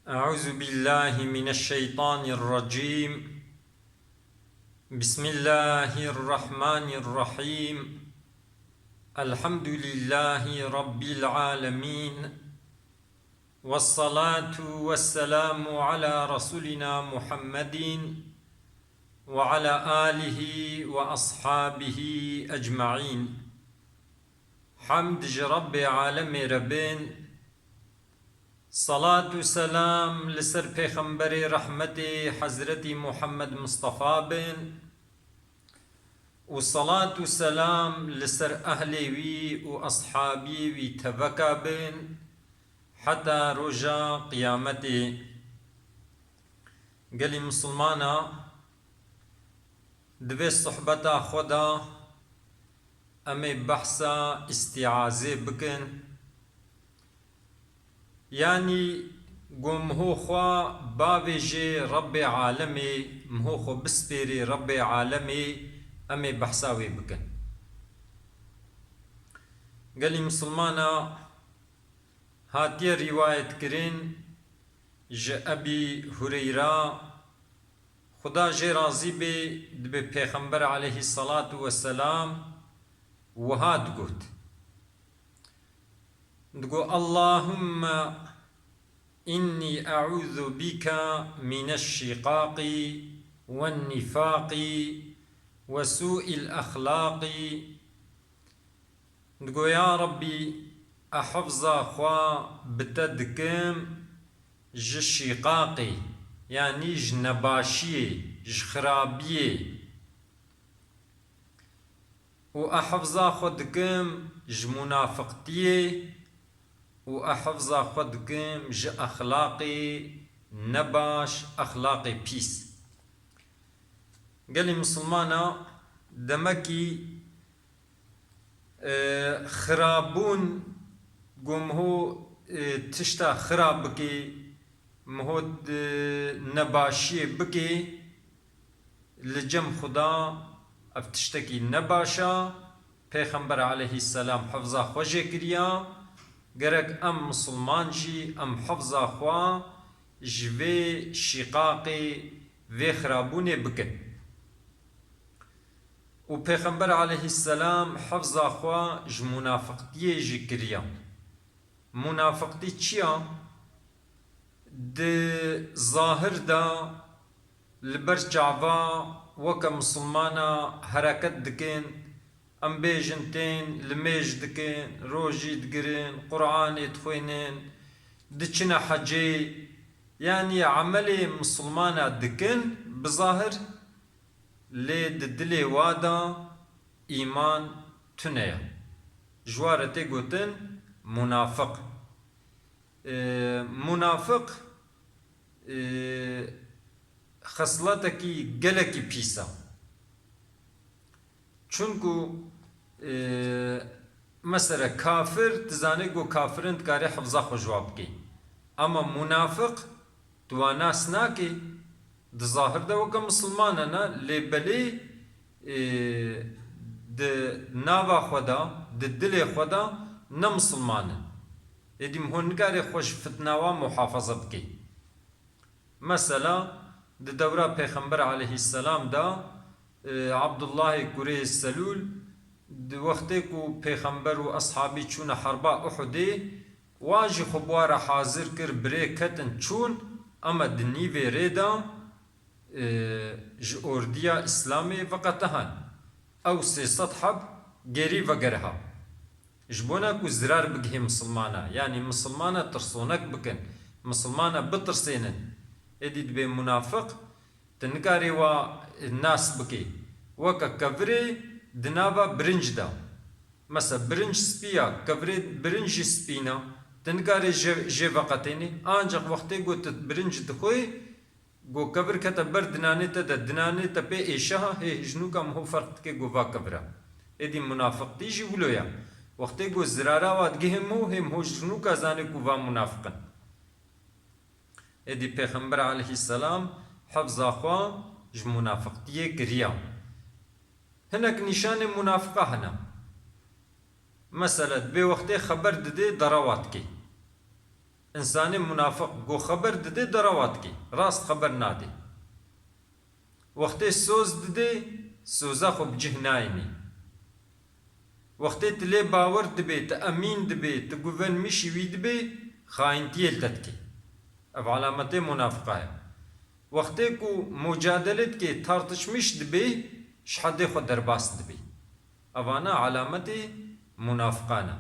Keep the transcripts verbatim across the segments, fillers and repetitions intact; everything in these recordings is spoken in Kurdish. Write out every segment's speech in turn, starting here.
أعوذ بالله من الشيطان الرجيم. بسم الله الرحمن الرحيم. الحمد لله رب العالمين. والصلاة والسلام على رسولنا محمد وعلى آله وأصحابه أجمعين. Hemd ji Rebbê alemê re bin. Salat û selam li ser Pêxemberê rehmetê Hezretî Muhammed Mustafa bin. Û salat û selam li ser ehlê wî û eshabiyê wî teveka bin heta roja qiyametê. Gelî misilmana, di vê sohbeta xwe de em ê behsa îstîazê bikin. Yanî ku miho xwe bavêjê Rebbê alemê, miho xwe bispêrê Rebbê alemê, em ê behsa wê bikin. Gelî misilmana, hatiye rîwayetkirin ji Ebî Hureyra, Xuda jê razî bê, dibê Pêxember aleyhisselatu vesselam wiha digot. Digo, اللهم إني أعوذ بك من الشقاق والنفاق وسوء الأخلاق. Digo, ya Rebbî, ez hifza xwe bi te dikim ji şîqaqê, yanî ji nebaşiyê, ji xirabiyê. Û ez hifza xwe dikim ji munafiqtiyê û ez hifza xwe dikim ji exlaqê nebaş, exlaqê pîs. Gelî misilmana, demekî, e, xirabûn, ku miho, e, tişta xirab bikê, miho, e, nebaşiyê bikê, li cem Xuda ev tiştekî nebaş e. Pêxember aleyhisselam hifza xwe jê kiriya. Gerek em misilman jî em hifza xwe ji vê şîqaqê, vê xirabûnê bikin. Û Pêxember aleyhisselam hifza xwe ji munafiqtiyê jî kiriya. Munafiqtî çi ya? Di zahir de li ber çava weke misilmana hereket dikin, em bêjin tên limêj dikin, rojî digirin, Quranê dixwînin, diçine hecê, yanî emelê misilmana dikin bi zahir, lê di dilê wa de îman tune ye. Ji wa re tê gotin munafiq. E, munafiq, e, xesletekî gelekî pîs e. Çunku, e, mesela kafir, tu zanî ku kafirin dikarî hifza xwe ji wa bikî. Ama munafiq, tu wan nas nakî. Di zahir de weke misilman e, ne? Lê belê, e, di nava xwe de, di dilê xwe de ne misilman in. Êdî hûn nikarê xwe ji fitna wan muhafaza bikî. Mesela, di dewra Pêxember aleyhisselam de, e, Abdullahê kurê Selûl, di wextê ku Pêxember û eshabî çûne herba Uhudê, wa jî xwe bi wa re hazir kir, birê ketin çûn, ema di nîvê rê de, e, ji ordiya Îslamê veqetihan. Ew sê sed heb gêrî vegeriha. Ji bona ku zirar bigihê misilmana, yanî misilmana tirsonek bikin, misilmana bitirsênin. Êdî dibê munafiq, tu nikarî wa nas bikî. Weke kevirê di nava birinc de. Mesela birinc spî ya, kevirê birinc jî spîn e. Tu nikarî jê, jê veqetênî. Ancaq wextê ku tu birinc dixwî, Go kevir kete ber dinanê te de, dinanê te pê êşe ha, hê hijnûka miho ferq dike go va kevira. Êdî munafiqtî jî wilo ya. Wextê go zirara wa digihê miho, hê miho hijnûka zanê ku va munafiq in. Êdî Pêxember aleyhisselam hefza xwe ji munafiqtiyê kiriya. Hinek nîşanê munafiqa hene. Mesela, dibê wextê xeber didê, dera wa dikê. Însanê munafiq ku xeber didê, derewa dikê. Rast xeber nadê. Wextê soz didê, soza xwe bi cih nayênê. Wextê tu lê bawer dibê, tu emîn dibê, tu guvenmişî wî dibê, xayintiyê li te dikê. Ev alametê munafiqa ye. Wextê ku mucadele dikê, tartışmış dibê, ji hedê xwe derbas dibê. Evana alametê munafiqan e.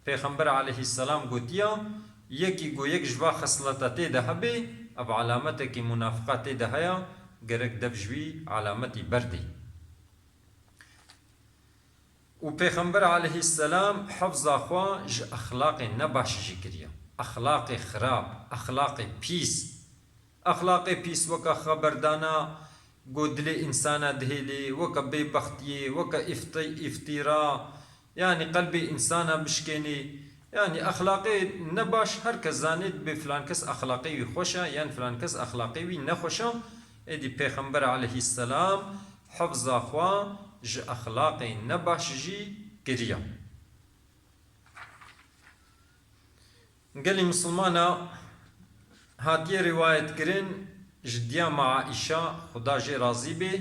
Pêxember aleyhisselam gotiya, yekî ku yek ji va xesleta tê de hebe, ev alametekî munafiqa tê de heye, gerek dev ji wî alametî berdê. Û Pêxember aleyhisselam hefza xwe ji exlaqê nebaş jî kiriye. Exlaqê xirab, exlaqê pîs. Exlaqê pîs weke xeberdana ku dilê însana dihêlê, weke bêbextiyê, weke îfti-, îftîra, yanî qelbê însana bişkênê. Yanî exlaqê nebaş her kes zanê dibê filan kes exlaqê wî xweş e, yan filan kes exlaqê wî nexweş e. Êdî Pêxember aleyhisselam hefza xwe ji exlaqê nebaş jî kiriye. Gelî misilmana hatiye rîwayetkirin ji diya me Aîşa, Xuda jê razî bê,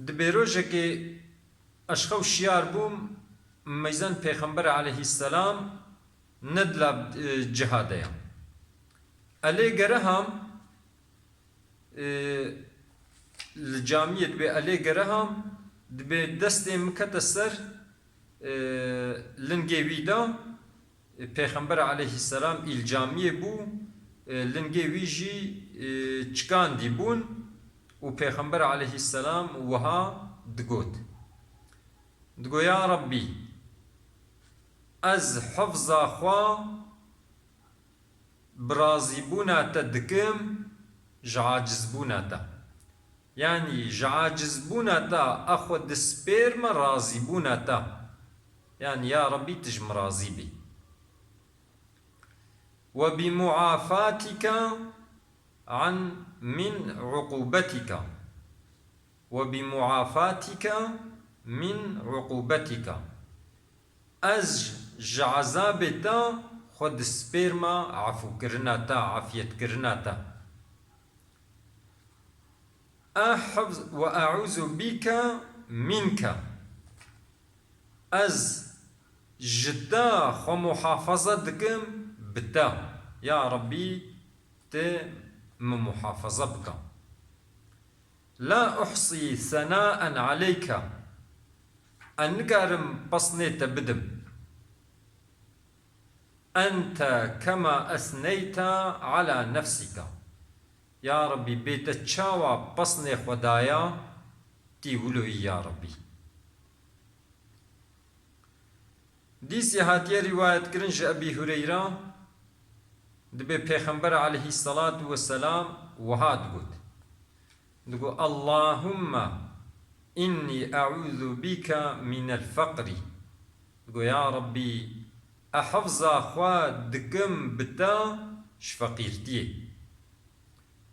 dibê rojekê ez xew şiyar bûm, meyzen Pêxember aleyhisselam ne di la, e, ciha de ya. Elê gereham, e, li camiyê dibê elê gereham, dibê destê min kete ser, e, lingê wî de, e, Pêxember aleyhisselam îl camiyê bû, e, lingê wî jî, e, çikandî bûn û Pêxember aleyhisselam wiha digot. Digo, ya Rebbî, ez hifza xwe bi razîbûna te dikim ji acizbûna te. Yanî ji acizbûna te a xwe dispêrme razîbûna te. Yanî ya Rebbî tu ji min razî bî. Ve bi muafatike an min uqubetike. Ve bi muafatike min uqubetike. Ez ji ezabê te xwe dispêrme efûkirina te, afîyetkirina te. Ehfz ve eûzu bîke mînke. Ez ji te xwe muhafaza dikim bi te. Ya Rebbî, tu min muhafaza bike. La uhsî senaen aleyke. Ez nikarim pesnê te bidim. Ente kema esneyte ala nefsike. Ya Rebbî, bê te çawa pesnê xwe daya, tî wilo yî ya Rebbî. Dîsî hatiye rîwayetkirin ji Ebî Hureyra, dibê Pêxember aleyhisselatu vesselam wiha digot. Digo, Allahümme inni eûzu bike minel feqrî. Digo, ya Rebbî, ez hifza xwe dikim bi te ji feqîrtiyê.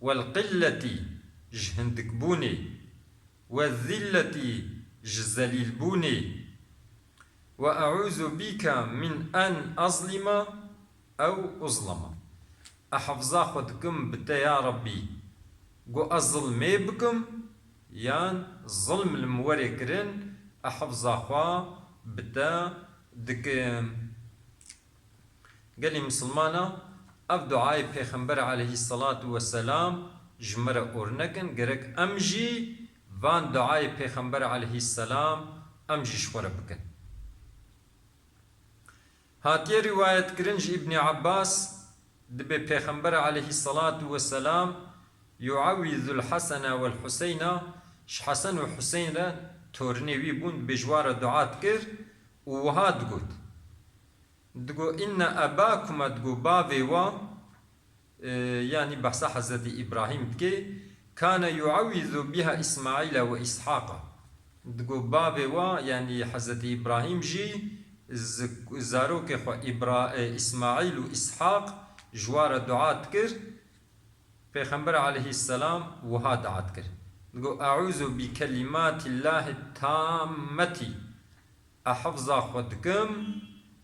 Wel qilletî, ji hindikbûnê. Wel zilletî, ji zelîlbûnê. Ve eûzu bîke min en ezlime ew uzleme. Ez hifza xwe dikim bi te ya Rebbî, ku ez zilmê bikim, yan zilm li min were kirin, ez hifza xwe bi te dikim. Gelî misilmana, ev duayê Pêxember aleyhisselatu vesselam ji me re ornek in, gerek em jî van duayê Pêxember aleyhisselam em jî ji xwe re bikin. Hatiye rîwayetkirin ji Îbnî Ebbas, dibê Pêxember aleyhisselatu vesselam yuawîzul Hesene wel Huseyna, ji Hesen û Huseyn re, torinê wî bûn, dibê ji wan re dua dikir û wiha digot. Digo, inne ebakuma, digo, bavê wa, e, yanî behsa Hezretî Îbrahîm dike, kane yuewîzu biha Îsmaîle ve Îshaqa. Digo, bavê wa, yanî Hezretî Îbrahîm jî zi-, zarokê xwe Îbra-, e, Îsmaîl û Îshaq ji wa re dua dikir. Pêxember aleyhisselam wiha dua dikir. Digo, eûzu bi kelîmatîllahî tammetî. Ez hifza xwe dikim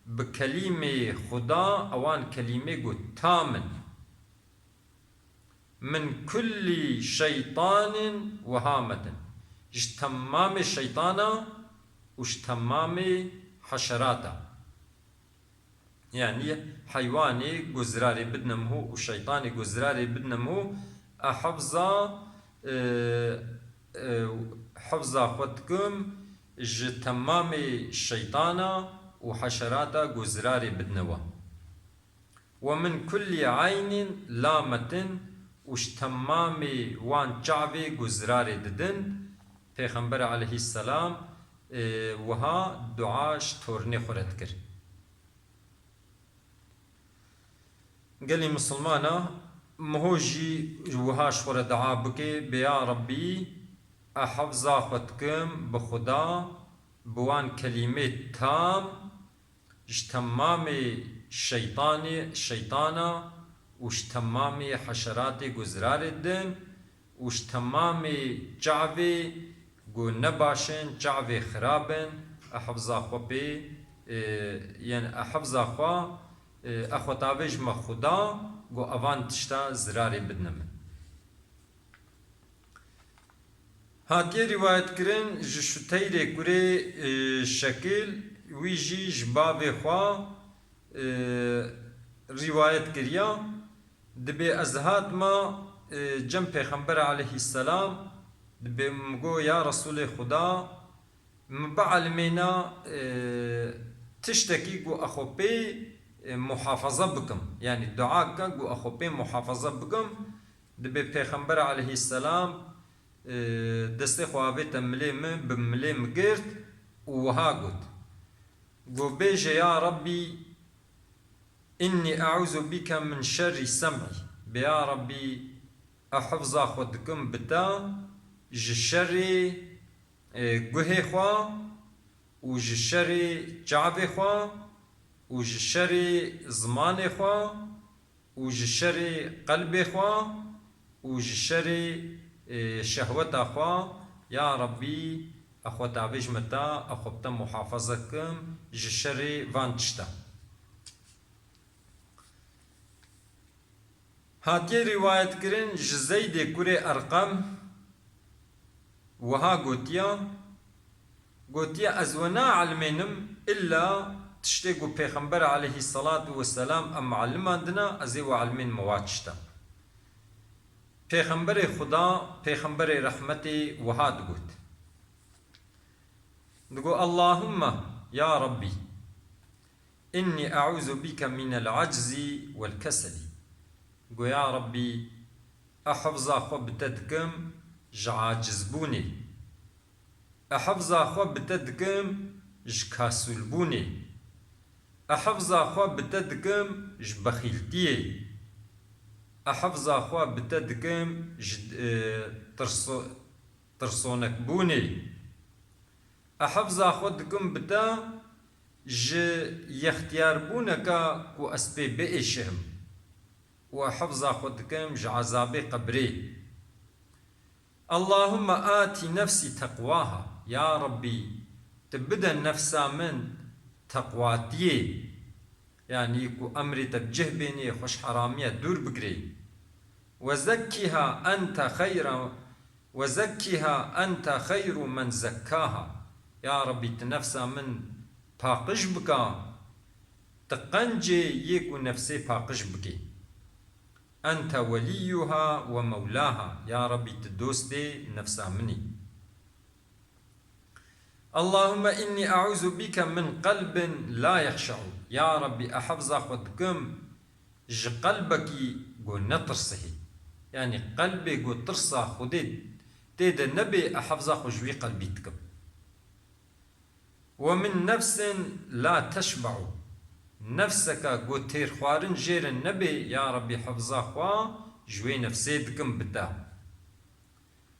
bi kelîmê Xuda, ewan kelîmê ku tam in. Min kullî şeytanin wehametin. Ji temamê şeytana û ji temamê heşerata. Yanî heywanê ku zirarê bidine min hû û şeytanê ku zirarê bidine min hû, e, hifza, e, e, hifza xwe dikim ji temamê şeytana û heşerata ku zirarê bidine we. Ve min kullî eynin lametin, û ji temamê wan çavê ku zirarê didin. Pêxember aleyhisselam, e, wiha dua ji tornê xwe re dikir. Gelî misilmana, miho jî wiha ji xwe re dua bike, bê ya Rebbî, e hifza xwe dikim bi Xuda, bi wan kelîmê tam, ji temamê şeytanê, şeytana û ji temamê heşeratê ku zirarê didin û ji temamê çavê ku ne baş in, çavê xirab in, e hifza xwe pê, e, yên e hifza xwe, e, e xwe tavêjime Xuda ku evan tişta zirarê bidine min. Hatiye rîwayetkirin ji Şuteyrê kurê, e, Şekil, wî jî ji bavê xwe, e, rîwayet kiriya. Dibê ez hatma, e, cem Pêxember aleyhisselam, dibê min got, ya Resulê Xuda, min bielmêna, e, tiştekî ku ez xwe pê, e, muhafaza bikim. Yanî dua ke ku ez xwe pê muhafaza bikim. Dibê Pêxember aleyhisselam, e, destê xwe avête milê min, bi milê min girt û wiha got, got, bêje, ya Rebbî, "Innî eûzu bike min şerrî sem'î." Bê ya Rebbî, e hifza xwe dikim bi te ji şerê, e, guhê xwe û ji şerê çavê xwe û ji şerê zimanê xwe û ji şerê qelbê xwe û ji şerê, e, şehweta xwe. Ya Rebbî, e xwe tavêjime te, e xwe bi te muhafaza kim ji şerê van tişta. Hatiye rîwayetkirin ji Zeydê kurê Erqem wiha gotiya, gotiye, ez we naelmênim illa tiştê ku Pêxember aleyhisselatu vesselam em elimandina, ez ê we elmên me wa tişta. Pêxemberê Xuda, Pêxemberê rehmetê wiha digot. Digot, Allahümme, ya Rabbî, innî eûzu bike minel aczi vel keselî. Go, ya Rabbî, e hifza xwe bi te dikim ji acizbûnê. E hifza xwe bi te dikim ji kasûlbûnê. E hifza xwe bi te dikim ji bexîltiyê. E hifza xwe bi te dikim ji, e, tirso-, tirsonekbûnê. E hifza xwe dikim bi te ji yextiyarbûneke ku ez pê biêşim. Û e hifza xwe dikim ji ezabê qebrê. Allahümme ati nefsi teqwaha. Ya Rabbî, tu bide nefsa min teqwatiyê. Yanî ku emrê te bi cih bênê, xwe ji heramiye dûr bigirê. Ve zekkiha ente xeyra, ve zekkiha ente xeyru men zekkaha. Ya Rabbî, tu nefsa min paqij bika, tu qencê yê ku nefsê paqij bikê. Ente welîyuha we mewlaha. Ya Rabbî, tu dostê nefsa min î. Allahümme innî eûzu bike min qelbin la yexşe'u. Ya Rabbî, e hifza xwe dikim ji qelbekî ku ne tirsihî. Yanî qelbê ku tirsa Xwedê tê de nebê, e hifza xwe ji wî qelbî dikim. Ve min nefsin la teşbe'u. Nefseke ku têrxwarin jê re nebê, ya Rabbî, hifza xwe ji wê nefsê dikim bi te.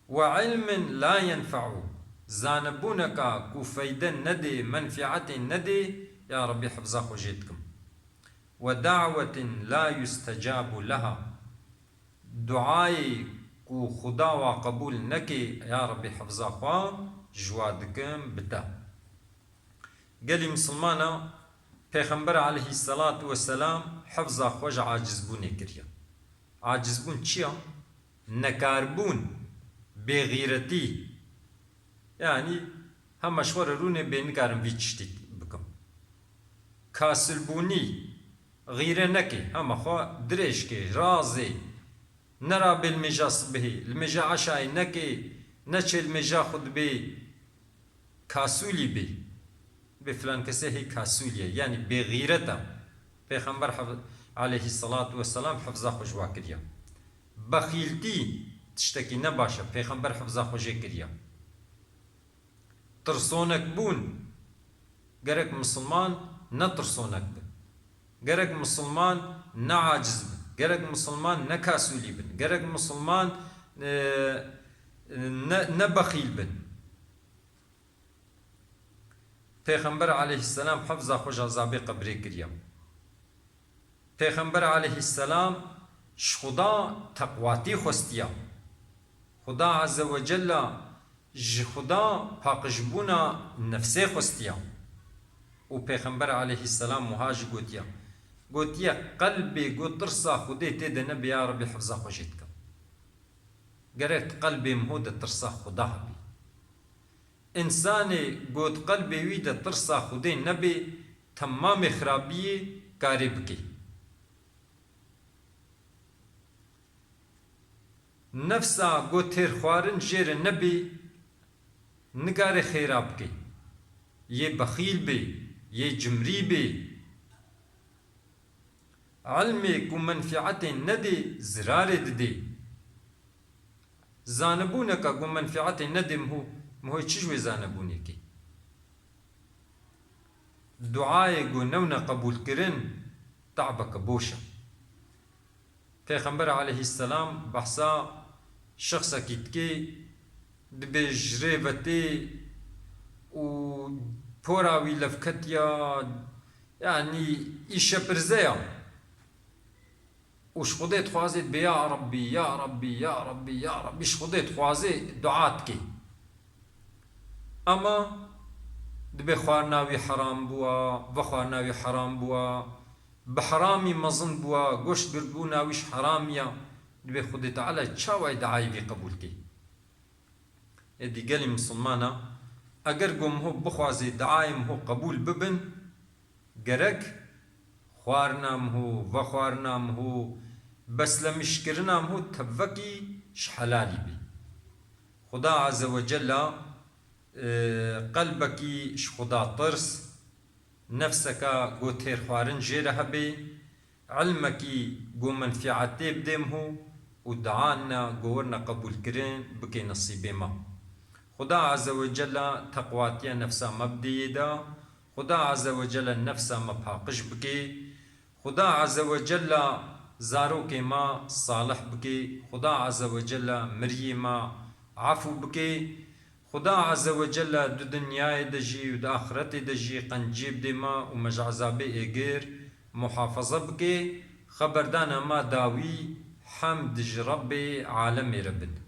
Ve ilmin la yenfe'u. Zanebûneka ku feyde nedê, menfietê nedê, ya Rabbî, hifza xwe jê dikim. Ve da'wetin la yustecabu leha. Duayê ku Xuda wa qebûl nekê, ya Rabbî, hifza xwe ji wa dikim bi te. Gelî misilmana, Pêxember aleyhisselatu vesselam hifza xwe ji acizbûnê kiriye. Acizbûn çi ya? Nekarbûn, bêxîretî. Yanî hema ji xwe re rûnê bê, nikarim vî tiştî bikim. Kasilbûnî, xîre nekê, hema xwe dirêj kê, razê. Nerabê li mêja sibihê, li mêja eşayê nekê, neçê li mêja xutbê, kasûlî bê. Bê filan kesê hê kasûlî ye, yanî bêxîret e. Pêxember hef-, aleyhisselatu vesselam hifza xwe ji wa kiriye. Bexîltî tiştekî ne baş e, Pêxember hifza xwe jê kiriye. Tirsonekbûn, gerek misilman ne tirsonek bin. Gerek misilman ne aciz bin. Gerek misilman ne kasûlî bin. Gerek misilman, e, ne, ne bexîl bin. Pêxember aleyhisselam hifza xwe ji ezabê qebrê kiriye. Pêxember aleyhisselam ji Xuda teqwatî xwestiya. Xuda Azze ve Cella ji Xuda paqijbûna nefsê xwestiya. Û Pêxember aleyhisselam wiha jî gotiya. Gotiye, qelbê ku tirsa Xwedê tê de nebe, ya Rebî, hifza xwe jê dikim. Gerek di qelbê min ho de tirsa Xuda hebî. Însanê ku di qelbê wî de tirsa Xwedê nebê, temamê xirabiyê karê bikê. Nefsa ku têrxwarin jê re nebê, nikare xêra bikê. Yê bexîl bê, yê cimrî bê. Ilmê ku menfietê nedê, zirarê didê. Zanebûneka ku menfietê nedê, miho, miho çi ji wê zanebûnê kê? Duayê ku newne qebûlkirin, te'beke boş e. Pêxember aleyhisselam behsa şexsekî dikê, dibê ji rê vetê û pora wî levketiya, yanî îşepirze ya. Û ji Xwedê dixwazê, dibê, ya Rebbî, ya Rebbî, ya Rebbî, ya Rebbî, ji Xwedê dixwazê, dua dikê. Ama dibê xwarina wî heram bûa, vexwarina wî heram bûa, bi heramî mezin bûa, goşt girbûna wî ji heramî ya, dibê Xwedê Teala çawa yê duayê wî qebûl kê? Êdî gelî misilmana, eger ku miho bixwazê duayê miho qebûl bibin, gerek xwarina miho, vexwarina miho, beslemîşkirina miho tevekî ji helalî bê. Xuda Azze ve Cella, e, qelbekî ji Xuda tirs, nefseka ku têrxwarin jê re hebê, ilmekî ku menfietê bidê miho û duana ku werine qebûlkirin bikê nesîbê me. Xuda Azze ve Cella teqwatiya nefsa me bidê yê de. Xuda Azze ve Cella nefsa me paqij bikê. Xuda Azze ve Cella zarokê me salih bikê. Xuda Azze ve Cella miriyê me efû bikê. Xuda Azze ve Cella di dinyayê de jî û di axiretê de jî qenciyê bidê me û me ji ezabê êgir muhafaza bike. Xeberdana me dawî, hemd ji Rebbê alemê re bin.